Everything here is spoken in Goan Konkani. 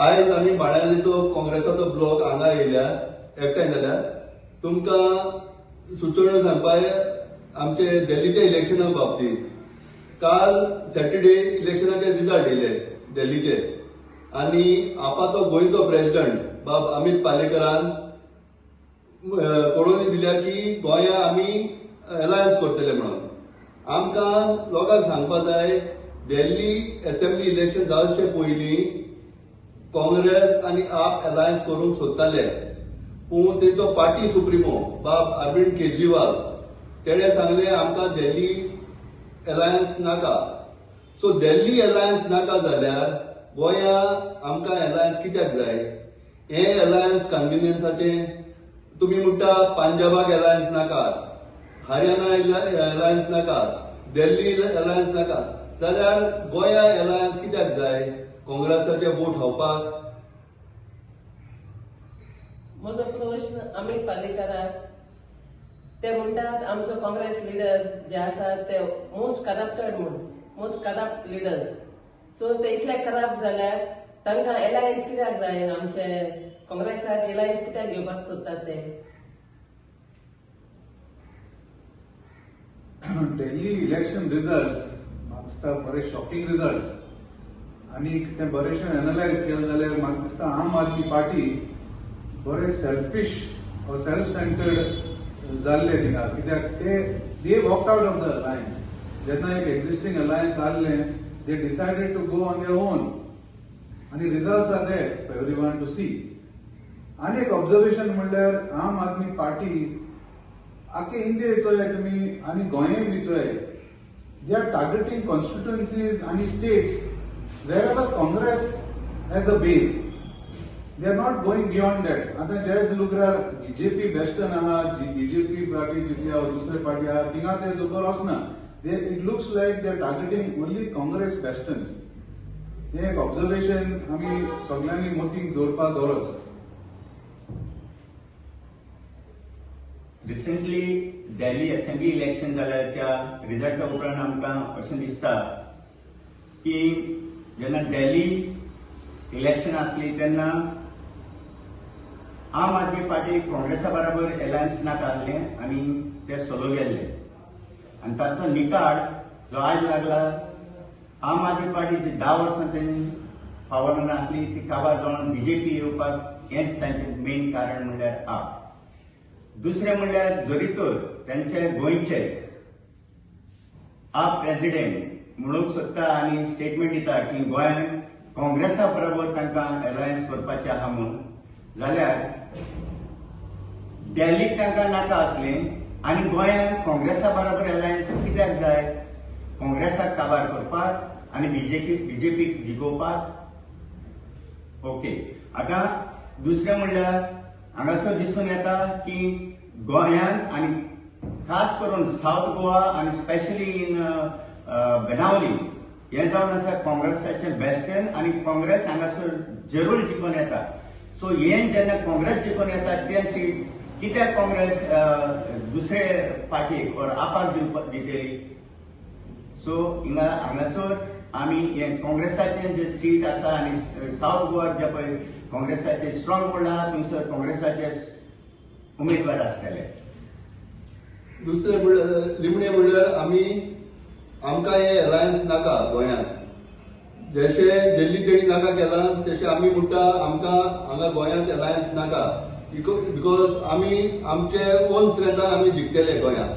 आयज आमी बाणावलेचो काँग्रेसाचो ब्लॉक हांगा येयल्या एकठांय जाल्या तुमकां सुचोवण्यो सांगपाक आमचे दिल्लीच्या इलेक्शना बाबतींत. काल सॅटर्डे इलेक्शनाचे रिजल्ट येयले दिल्लीचे आनी आपाचो गोंयचो प्रेजिडंट बाब अमित पालेकरान कळोवणी दिल्या की गोंया आमी अलायन्स करतले म्हणून. आमकां लोकांक सांगपा जाय, दिल्ली असेंब्ली इलेक्शन जावचे पयलीं काँग्रेस आनी आप अलायन्स करूंक सोदताले, पूण तेचो पार्टी सुप्रिमो बाब अरविंद केजरीवाल तेणे सांगलें आमकां दिल्ली अलायन्स नाका. सो दिल्ली अलायन्स नाका जाल्यार गोंया आमकां अलायन्स कित्याक जाय? हें अलायन्स कन्विनियन्साचें. तुमी म्हणटा पंजाबाक अलायन्स नाका, हरियाणा अलायन्स नाका, दिल्ली अलायन्स नाका, जाल्यार गोंया अलायन्स कित्याक जाय काँग्रेसाचे वोट खावपाक? म्हजो प्रश्न अमित पालेकराक. ते म्हणटात आमचो काँग्रेस लिडर जे आसात ते मोस्ट करप्टेड म्हूण, मोस्ट करप्ट लिडर्स. सो ते इतले करप्ट जाल्यार तांकां एलायन्स कित्याक जाय? आमचे काँग्रेसाक एलायन्स कित्याक घेवपाक सोदतात ते? दिल्ली इलेक्शन रिजल्ट्स म्हाका दिसता बरे शॉकिंग रिजल्ट्स आनी ते बरेशें एनलायज केलें जाल्यार म्हाका दिसता आम आदमी पार्टी बरे सेल्फिश ऑर सेल्फ सेंटर्ड जाल्ले थिंगा, कित्याक ते they walked out of the alliance. जेन्ना एक एग्जिस्टींग अलायन्स आहलें they decided to go on their own आनी results are there for everyone to see. आनी एक ऑब्जर्वेशन म्हणल्यार आम आदमी पार्टी आखे इंडिये चोया तुमी आनी गोंयांय बी चोया, they are targeting constituencies आनी states wherever Congress has a base. They are not going beyond that. आतां जे लुकरार बीजेपी बेस्टन आहा, बीजेपी पार्टी जितली आहा, दुसरे पार्टी आहा, थिंगा ते जोबर वचना. They it looks like they are targeting only Congress bastions. हें एक ऑब्जर्वेशन आमी सगळ्यांनी मतींत दवरपाक गरज. रिसेंटली दिल्ली असेंब्ली इलेक्शन जाल्या त्या रिजल्टा उपरांत आमकां अशें दिसता की जेन्ना दिल्ली इलेक्शन आसली तेन्ना आम आदमी पार्टी काँग्रेसा बराबर अलायन्स नाका आहलें आनी ते सोलो गेल्ले आनी ताचो निकाल जो आयज लागला, आम आदमी पार्टी जी 10 वर्सां तेणी पावरान आसली ती काबार जावन बीजेपी येवपाक हेंच तांचें मेन कारण म्हणल्यार आप. दुसरें म्हणल्यार जरी तर तांचे गोंयचे आप प्रेजिडेंट म्हणूंक सोदता आनी स्टेटमेंट दिता की गोंयांत काँग्रेसा बरोबर तांकां अलायन्स करपाचें आहा म्हूण, जाल्यार दिल्लीक तांकां नाका आसलें आनी गोंयांत काँग्रेसा बरोबर अलायन्स कित्याक जाय? काँग्रेसाक काबार करपाक आनी बीजेपीक जिखोवपाक. ओके, आतां दुसरें म्हणल्यार हांगासर दिसून येता की गोंयांत आनी खास करून सावथ गोवा आनी स्पेशली इन बेनावली हें जावन आसा काँग्रेसाचें बेस्टन आनी काँग्रेस हांगासर जरूर जिखून येता. सो हें जेन्ना काँग्रेस जिखून येता तें सीट कित्याक काँग्रेस दुसरे पार्टीक ऑर आपाक दितली? सो हांगासर आमी हें काँग्रेसाचें जे सीट आसा आनी सावथ गोवा जे पळय काँग्रेसाचे स्ट्रॉंग होल्ड आहा थंयसर काँग्रेसाचे उमेदवार आसतले. दुसरें म्हणल्यार निमणें म्हणल्यार आमी आमकां हे अलायन्स नाका गोंयांत. जशें दिल्ली तेणी नाका केलां तशें आमी म्हणटा आमकां हांगा गोंयांत अलायन्स नाका, because आमी आमचे ओन स्ट्रेंथान आमी जिखतले गोंयांत.